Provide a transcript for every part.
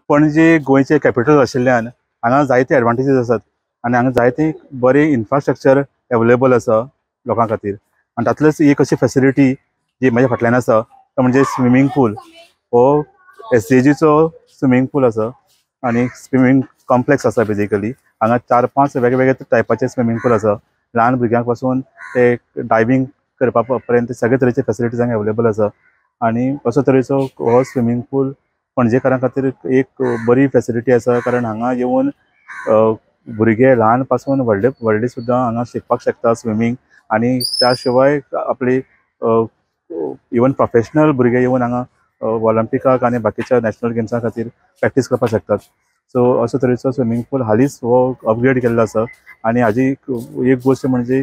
Panaji गोंयचे capital आशिल्ल्यान हांगा जायते एडवांटेजीस आसात आनी हांगा जायते बरे इन्फ्रास्ट्रक्चर एवेलेबल आसा लोकां खातीर. आनी तातूंतलीच एक अशी फेसिलिटी जी म्हज्या फाटल्यान आसा तो म्हणजे स्विमींग पूल. हो एसजेजीचो स्विमींग पूल आसा आनी स्विमींग कॉम्प्लेक्स आसा. बेजिकली हांगा 4-5 वेगवेगळे टायपाचे स्विमींग पूल आसा. ल्हान भुरग्यांक पासून ते डायवींग करपा पर्यंत सगळे तरेचे फेसिलिटीज हांगा एवेलेबल आसा. आनी असो तरेचो हो स्विमींग पूल पणजेकारां खातीर एक बरी फेसिलिटी आसा, कारण हांगा येवन भुरगे ल्हान पासून व्हडले व्हडले सुद्दां हांगा शिकपाक शकता स्विमींग. आनी त्या शिवाय आपली इवन प्रोफेशनल भुरगे येवन हांगा ऑलिम्पिकाक आनी बाकीच्या नॅशनल गेम्सां खातीर प्रॅक्टीस करपाक शकतात. सो असो तरेचो स्विमींग पूल हालींच हो अपग्रेड केल्लो आसा. आनी हाजी एक गोश्ट म्हणजे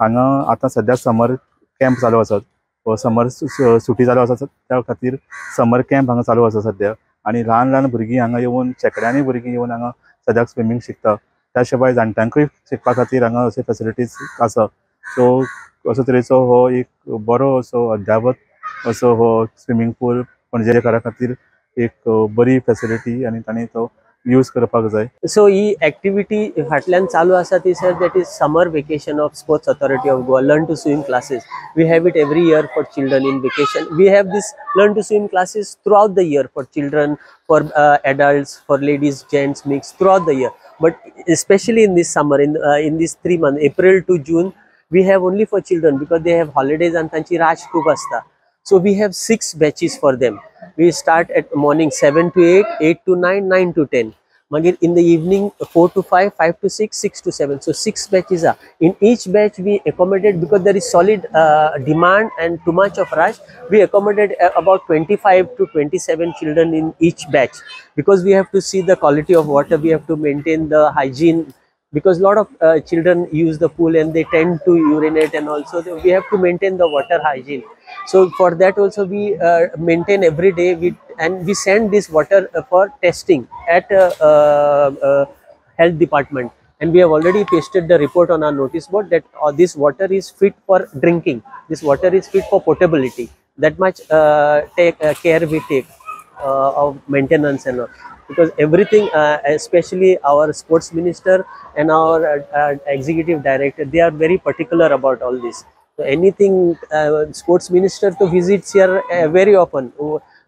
हांगा आतां सद्या समर कॅम्प चालू आसात. समर सुटी चालू आसा, त्या खातीर समर कॅम्प हांगा चालू आसा सद्या. आनी ल्हान ल्हान भुरगीं हांगा येवन, शेंकड्यांनी भुरगीं येवन हांगा सद्याक स्विमींग शिकता. त्या शिवाय जाणट्यांकूय शिकपा खातीर हांगा अशे फेसिलिटीज आसा. सो असो तरेचो हो एक बरो असो अद्यावत असो हो स्विमींग पूल पणजेकारां खातीर एक बरी फेसिलिटी आनी तांणी तो यूज करपाक जाय. सो ही एक्टिविटी फाटल्यान चालू आसा ती sir, that is summer vacation of Sports Authority of Goa, learn to swim classes. We have it every year for children in vacation. We have this learn to swim classes throughout the year for children, for adults, for ladies, gents, mix throughout the year. But especially in this summer, in this 3 months, April to June, we have only for children because they have holidays and तांची राश खूब आसता. So we have 6 batches for them. We start at morning 7 to 8, 8 to 9, 9 to 10. Magir in the evening 4 to 5, 5 to 6, 6 to 7. So 6 batches are. In each batch we accommodate, because there is solid demand and too much of rush, we accommodate about 25 to 27 children in each batch, because we have to see the quality of water, we have to maintain the hygiene, because a lot of children use the pool and they tend to urinate, and also we have to maintain the water hygiene. So for that also we maintain every day, we send this water for testing at health department, and we have already pasted the report on our notice board that this water is fit for drinking, this water is fit for potability. That much care we take of maintenance and all, because everything, especially our sports minister and our executive director, they are very particular about all this. So anything, sports minister to visits here very often.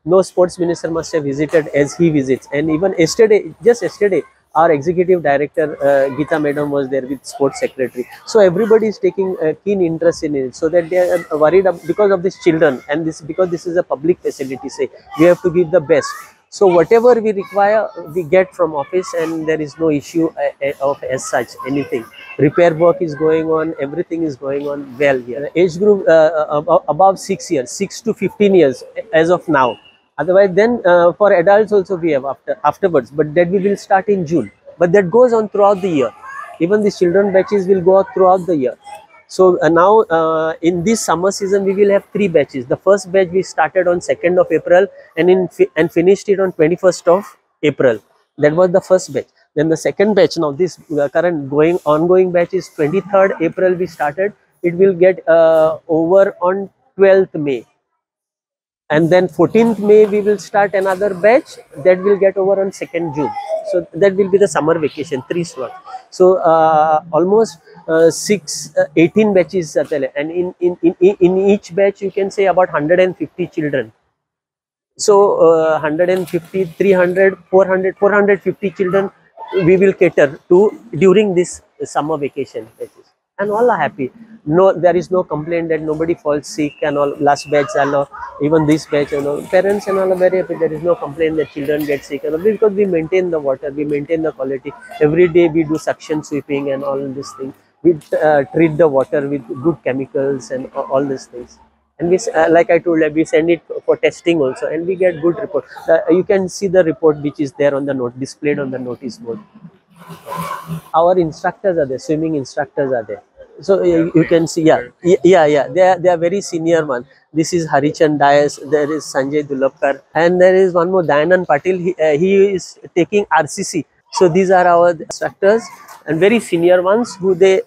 No sports minister must have visited as he visits. And even yesterday, just yesterday, our executive director Geeta Madam was there with sports secretary. So everybody is taking a keen interest in it, so that they are worried because of these children, and this, because this is a public facility, say we have to give the best. So whatever we require, we get from office, and there is no issue of as such anything. Repair work is going on, everything is going on well here. Age group above 6 years, 6 to 15 years as of now. Otherwise then for adults also we have afterwards, but that we will start in June. But that goes on throughout the year. Even the children batches will go throughout the year. So now in this summer season we will have 3 batches. The first batch we started on 2nd of April and finished it on 21st of April. That was the first batch. Then the second batch, now this current ongoing batch is 23rd April we started. It will get over on 12th May. And then 14th May we will start another batch that will get over on 2nd June. So that will be the summer vacation, 3 slots. So almost 18 batches, and in each batch you can say about 150 children. So 150, 300, 400, 450 children we will cater to during this summer vacation batches. And all are happy. No, there is no complaint that nobody falls sick and all. Last batch and all, even this batch and all, parents and all are very happy. There is no complaint that children get sick and all, because we maintain the water, we maintain the quality. Every day we do suction sweeping and all these things. We treat the water with good chemicals and all these things. And we, like I told you, we send it for testing also, and we get good report. You can see the report which is there on the note, displayed on the notice board. Our instructors are there, swimming instructors are there. So you can see, yeah, they are very senior one. This is Harichand Dias, there is Sanjay Dulapkar, and there is one more, Dayanand Patil. He is taking RCC. So these are our instructors and very senior ones who they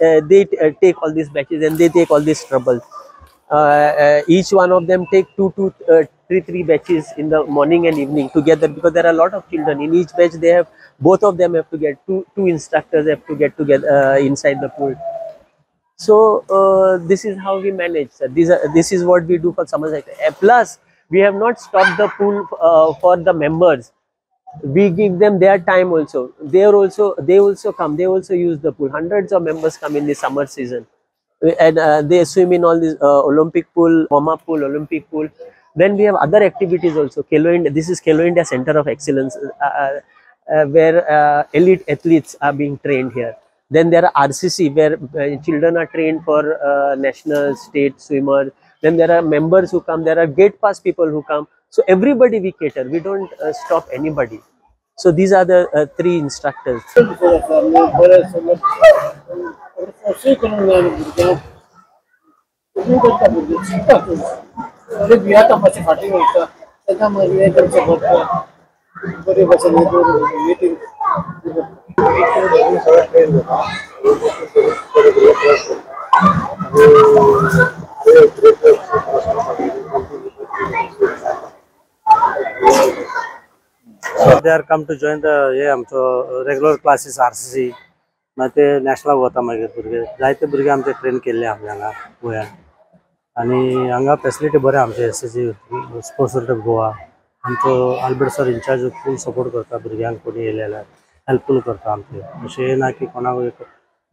take all these batches and they take all this trouble. Each one of them take 2 to 3 batches in the morning and evening together, because there are a lot of children in each batch. They have, both of them have to get two instructors have to get together inside the pool. So this is how we manage, sir. This is what we do for summer cycle. Plus, we have not stopped the pool for the members. We give them their time also. They also come. They also use the pool. Hundreds of members come in the summer season, and they swim in all these Olympic pool, warm-up pool, Olympic pool. Then we have other activities also. Khelo India. This is Khelo India Center of Excellence, where elite athletes are being trained here. Then there are RCC, where children are trained for national, state swimmer. Then there are members who come. There are gate pass people who come. So everybody we cater. We don't stop anybody. So these are the 3 instructors. So they are come to join the regular classes RCC. मागीर ते नॅशनलाक वता मागीर भुरगे जायते भुरगे आमचे train केल्ले आमी हांगा गोंयांत आनी हांगा फेसिलिटी बरें आमचे SSG sports authority of Goa. आमचो Albert sir incharge full support करता भुरग्यांक, कोणी येयले जाल्यार हेल्पफूल करता आमचे. अशें ना की कोणाक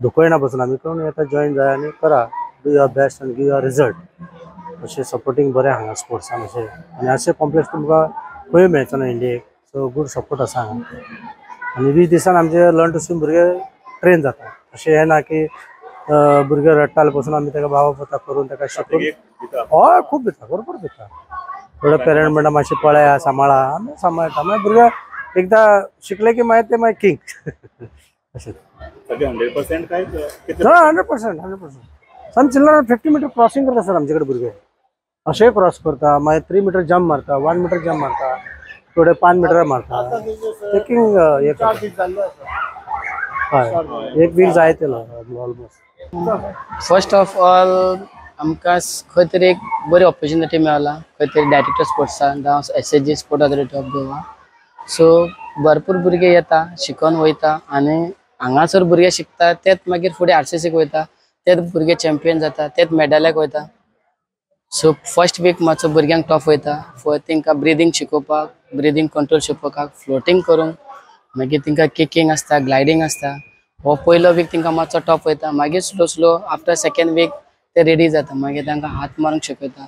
दुखयना पसून आमी कोण येता जॉयन जाय आनी करा, do your best आनी गिव your result. अशें सपोर्टींग बरें हांगा स्पोर्ट्सान अशें. आनी अशें कॉम्प्लेक्स तुमकां खंय मेळचो ना इंडियेक. सो गूड सपोर्ट आसा हांगा. आनी 20 दिसान आमचे लर्न टू स्विम भुरगे ट्रेन जाता. अशें हें ना की भुरगे रडटाले पसून आमी ताका बाबा पोता करून ताका शिकोवन. हय, खूब दिता, भरपूर दिता. थोडे पेरंट म्हणटा मातशें पळया सांबाळा, आमी सांबाळटा. मागीर भुरगे एकदां शिकले की मागीर ते मागीर किंग. अशें 100% काय? 100%, 100%. सम चिल्ड्रन 50 मिटर क्रॉसिंग करता सर आमचे कडेन भुरगे. अशें क्रॉस करता, मागीर 3 मिटर जम्प मारता, 1 मिटर जम्प मारता, थोडे 5 मिटर मारता. टेकिंग हय एक वीक जाय तेलो ऑलमोस्ट. फर्स्ट ऑफ ऑल आमकां खंय तरी एक बरी ऑपॉर्च्युनिटी मेळ्ळा, खंय तरी डायरेक्टर स्पोर्ट्सान, जावं SSG sport authority of Goa. So भरपूर भुरगे येता, शिकोन वयता आनी हांगासर भुरगे शिकता तेच मागीर फुडें आरसीसीक वयता, तेच भुरगे चॅम्पियन जाता, तेच मेडलाक वयता. सो फर्स्ट वीक मातसो भुरग्यांक टफ वयता, तांकां ब्रिदींग शिकोवपाक, ब्रिदींग कंट्रोल शिकोवपाक, फ्लोटींग करूंक, मागीर तांकां किकींग आसता, ग्लायडींग आसता. हो पयलो वीक तांकां मातसो टफ वयता. मागीर slow slow after second week ते रेडी जाता. मागीर तांकां हात मारूंक शिकयता.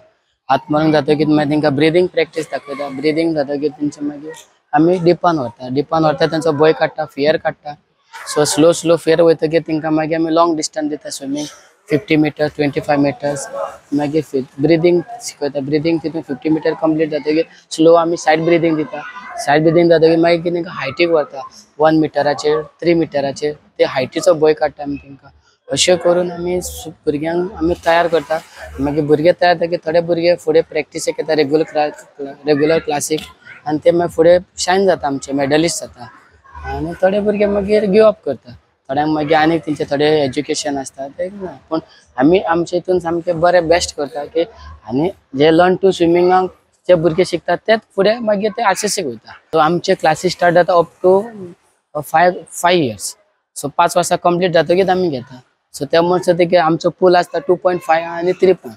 हात मारूंक जातकीर मागीर तांकां ब्रिदींग प्रॅक्टीस दाखयता. ब्रिदींग जातकीर तेंचे मागीर आमी डिपान व्हरता. डिपान व्हरता, तेंचो भंय काडटा, फियर काडटा. सो स्लो स्लो फियर वयतकीर तांकां मागीर आमी लॉंग डिस्टन्स दिता स्विमींग, 50 मिटर्स, 25 मिटर्स. मागीर ब्रिदींग शिकयता. ब्रिदींग तितून 50 मिटर कंप्लीट जातकीर स्लो आमी सायड ब्रिदींग दिता. सायड ब्रिदींग जातकीर मागीर तांकां हायटीक व्हरता, 1 मिटराचेर, 3 मिटराचेर. ते हायटीचो भंय काडटा आमी तांकां. अशें करून आमी भुरग्यांक आमी तयार करता. मागीर भुरगे तयार जातकीर थोडे भुरगे फुडें प्रॅक्टिसेक येता, रेगुलर क्लासीक, आनी ते मागीर फुडें शायन जाता, आमचे मेडलिस्ट जाता. आनी थोडे भुरगे मागीर गिव अप करता. थोड्यांक मागीर आनी तेंचे थोडे एज्युकेशन आसता ते ना. पूण आमी आमचे हितून सामकें बरें बेस्ट करता की आनी जे लर्न टू स्विमिंगाक जे भुरगे शिकतात तेच फुडें मागीर ते आरसीसीक वयता. सो आमचे क्लासीस स्टार्ट जाता अप टू 5 इयर्स. सो 5 वर्सां कंप्लीट जातकीच आमी घेता. सो त्या म्हणसर ते आमचो पूल आसता 2.5 आनी 3.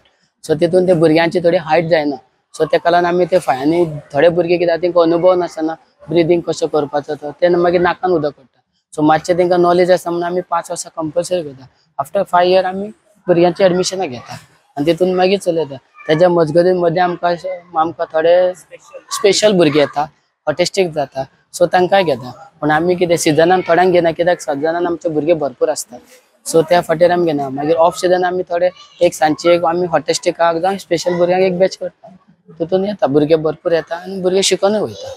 सो तितून ते भुरग्यांची थोडी हायट जायना. सो तेका लागून आमी ते 5. आनी थोडे भुरगे कितें तांकां अनुभव नासतना ब्रिदींग कसो करपाचो तो ते मागीर नाकान उदक पडटा. सो मातशें तांकां नॉलेज आसा म्हणून आमी 5 वर्सां कंपल्सरी करता. आफ्टर 5 इयर आमी भुरग्यांची एडमिशनां घेता आनी तितून मागीर चलयता. तेज्या मजगतीं मदें आमकां थोडे स्पेशल भुरगे येता, ऑटिस्टीक जाता, सो तांकांय घेता. पूण आमी कितें सिजनान थोड्यांक घेना, कित्याक सिजनान आमचे भुरगे भरपूर आसतात. सो त्या फाटीर आमी घेना. मागीर ऑफ सिजन आमी थोडे एक सांजचे एक आमी ऑटिस्टिकाक जावं स्पेशल भुरग्यांक एक बॅच करता. तितून येता भुरगे भरपूर येता आनी भुरगे शिकोनूय वयता.